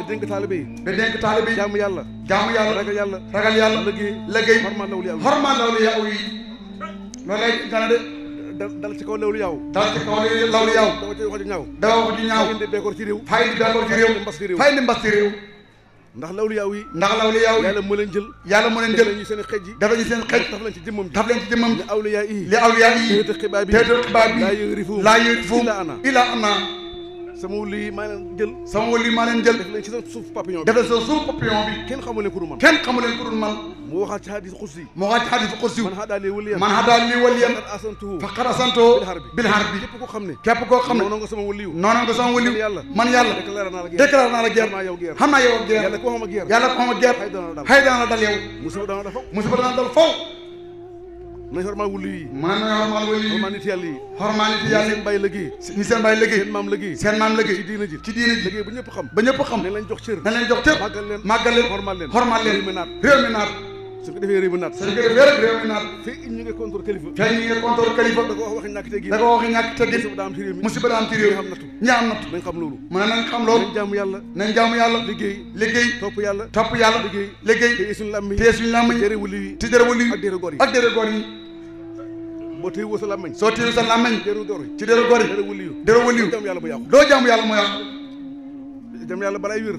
dénk taalibe yi da dénk taalibe yi jaamu yàlla ragal yàlla liggéey xormaal lawliyaa yi loolu lay gana de dal ci kaw lawliyaa dal ci kaw lawliyaa dama ci wax ju ñaaw fay indi bekkoor ci réew fay indi mbas ci réew ndax lawliyaa yi yàlla moo leen jël ñu seen xej yi dafa ñu seen xej taf leen ci jëmmam ji li awliyaa yi te xibaar bi laa yërifu ila ana sama wuli yi maa leen jël def leen ci seen suuf papillon bi kenn xamu leen ku dul man mu waxaat ci hadis xudsi man hadaa li waliyan faqad asantuhu bil harbi képp koo xam ne noonu nga sama waliyu man yàlla déclaré naa la guerre xam naa yow ak guerre yàlla ko xam a guerre xëy dana la dal yow musiba dana dal faw nañ xormaal wuli yi xormaal nit yàlla yi seen bàyyi liggéey seen maam liggéey ci diina ji liggéey ba ñëpp xam nañ leen jox cër màggal leen xormaal leen réew mi naat su ko defee réew mi naat fii ñu ngi contrôle kalifa da ko wax waxi ñàkk teggin musiba da am ci réew ñi am nattu nañ xam loolu nañ jaamu yàlla liggéey topp yàlla liggéey téye suñu làmmiñ te jëre wuli ak dere gor yi boo téye sa làmmiñ ci dere gor yi dere waliyu doo jaamu yàlla mu yàqu jaamu yàlla balay wér